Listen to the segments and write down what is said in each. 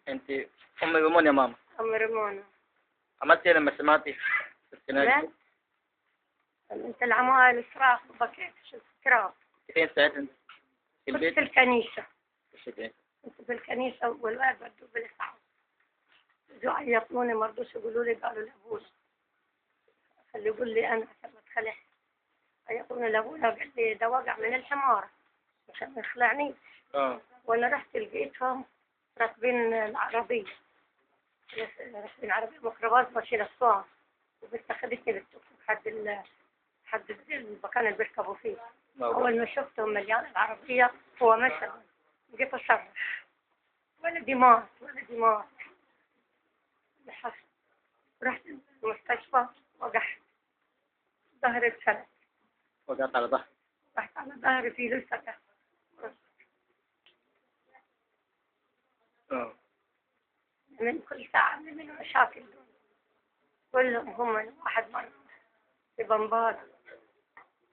انت ام ريمون يا ماما؟ ام ريمون. عملتي ايه لما سمعتي الخناقة؟ انت العمايل صراخ وبكيت تراب. فين ساعتها انت؟ في البيت؟ كنت في الكنيسة. كنت في الكنيسة والولد بدو بالإسعاف. جو عيطوني ما رضوش يقولوا لي، قالوا لأبونا. خلي يقول لي أنا عشان ما اتخلعش. عيطوني لأبونا قال لي ده وقع من الحمارة عشان ما يخلعنيش. وأنا رحت لقيتهم راكبين العربية. راكبين عربية ميكروباص ماشية لأسوان. وبس أخذتني بالتوك لحد المكان اللي بيركبوا فيه. أول ما شفتهم مليان العربية هو مشى، جيت أصرخ ولدي مات ولدي مات. رحت المستشفى وقعت ظهري اتفلت. وقعت على ظهري؟ وقعت على ظهري في لسه. من كل ساعة من المشاكل دول كلهم هم واحد مرة في بمبار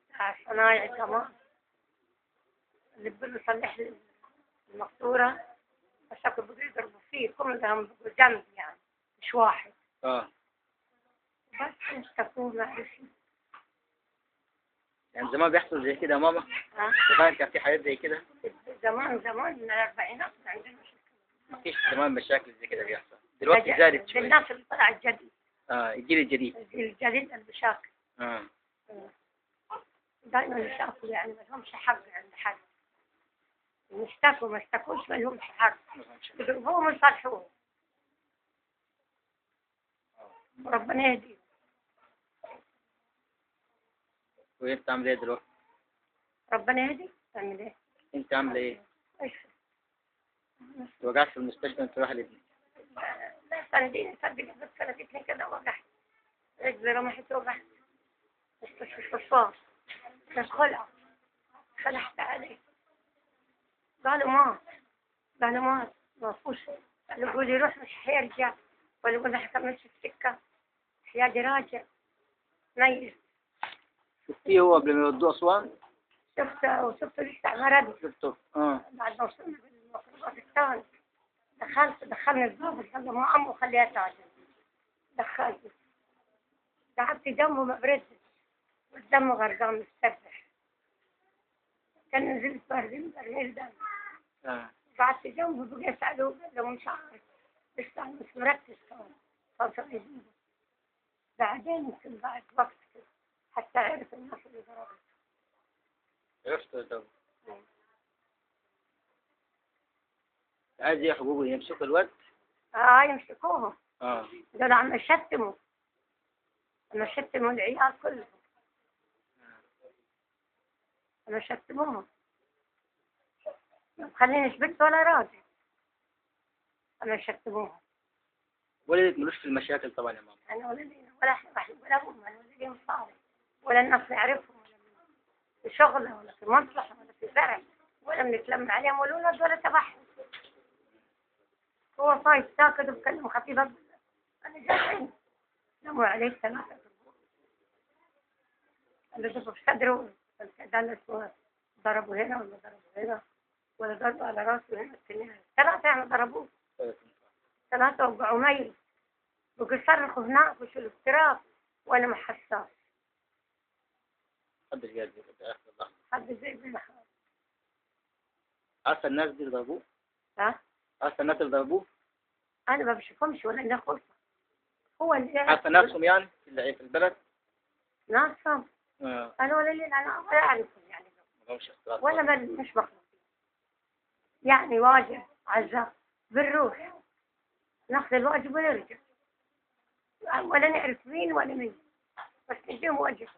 بتاع الصنايعي كمان اللي بيقول له صلح لي المقطورة، مشاكل بقوا يضربوا فيه كلهم بقوا جنبي يعني مش واحد. بس اشتكوا ما عرفش. يعني زمان بيحصل زي كده يا ماما؟ زمان كان في حاجات زي كده؟ زمان زمان من الأربعينات ما عندنا مشاكل. ما فيش زمان مشاكل زي كده بيحصل، دلوقتي زادت شوية. الناس اللي طلع الجديد. الجيل الجديد. الجيل الجديد المشاكل. دايما يشاكلوا يعني ما لهمش حق عند حد. يشتكوا ما اشتكوش ما لهمش حق. يضربوهم ويصالحوهم. وربنا يهديهم. وانت عامل ايه دلوقتي؟ ربنا يهديك. تعمل ايه؟ انت عامله ايه؟ ايش؟ وقعت في المستشفى انت رايح لابنك؟ لا سنديني صدق بس سندتني كده وقعت. رجلي رمحت وقعت. مستشفى الصفار. كان خلع. خلعت عليه. قالوا مات. قالوا مات ما فيهوش. قالوا قولي روح مش حيرجع، ولا قولي حكملش السكة. حياجي راجع. ميت. شفتيه هو قبل ما يودوه أسوان؟ شفته وشفته لسه ما رد. شفته. بعد ما وصلنا بالميكروباص الثاني دخلت، دخلني الضابط قال له ما أمه خليها تعجل. دخلت قعدت جنبه ما بردش والدم غرقان مستبح. كان نزلت برميل دم. قعدت جنبه بقى يسألوه قال له مش عارف لسه مش مركز كمان. فصل يجيبه. بعدين يمكن بعد وقت كده حتى عرف الناس اللي ضربته. عرفته طب. عايز ايه حقوقه؟ يمسكوا الواد؟ يمسكوهم. دول عم يشتموا. عم يشتموا العيال كلهم. عم يشتموهم. ما مخلينيش بنت ولا راجل. عم يشتموهم. ولدك ملوش في المشاكل طبعا يا ماما. أنا ولدي ولا ولا هم، أنا ولدي مصاري ولا الناس يعرفهم ولا في شغله ولا في مصلحة ولا في زرع ولا بنتلم عليهم ولا ولد ولا تبعهم. هو صايد ساكت وبكلم خفيف. أنا جاي لموا عليه 3 اللي ضربوا في صدره ده ضربوا هنا ولا ضربوا هنا ولا ضربوا على راسه هنا. 3 يعني ضربوه. 3 وقعوا ميت. بقوا يصرخوا هناك وشيلوا التراب وأنا ما حساش. محدش قال في آخر اللحظة. حد زي بالحال. عارفة الناس دي اللي ضربوه؟ ها؟ عارفة الناس اللي ضربوه؟ أنا ما بشوفهمش ولا لي فرصة. هو اللي عارفة نفسهم يعني اللي في البلد؟ ناسهم. أنا ولا لي أنا ولا أعرفهم يعني. ولا مش مخلوق. يعني واجب عزاء بالروح. ناخذ الواجب ونرجع. ولا نعرف مين ولا مين. بس نديهم واجب.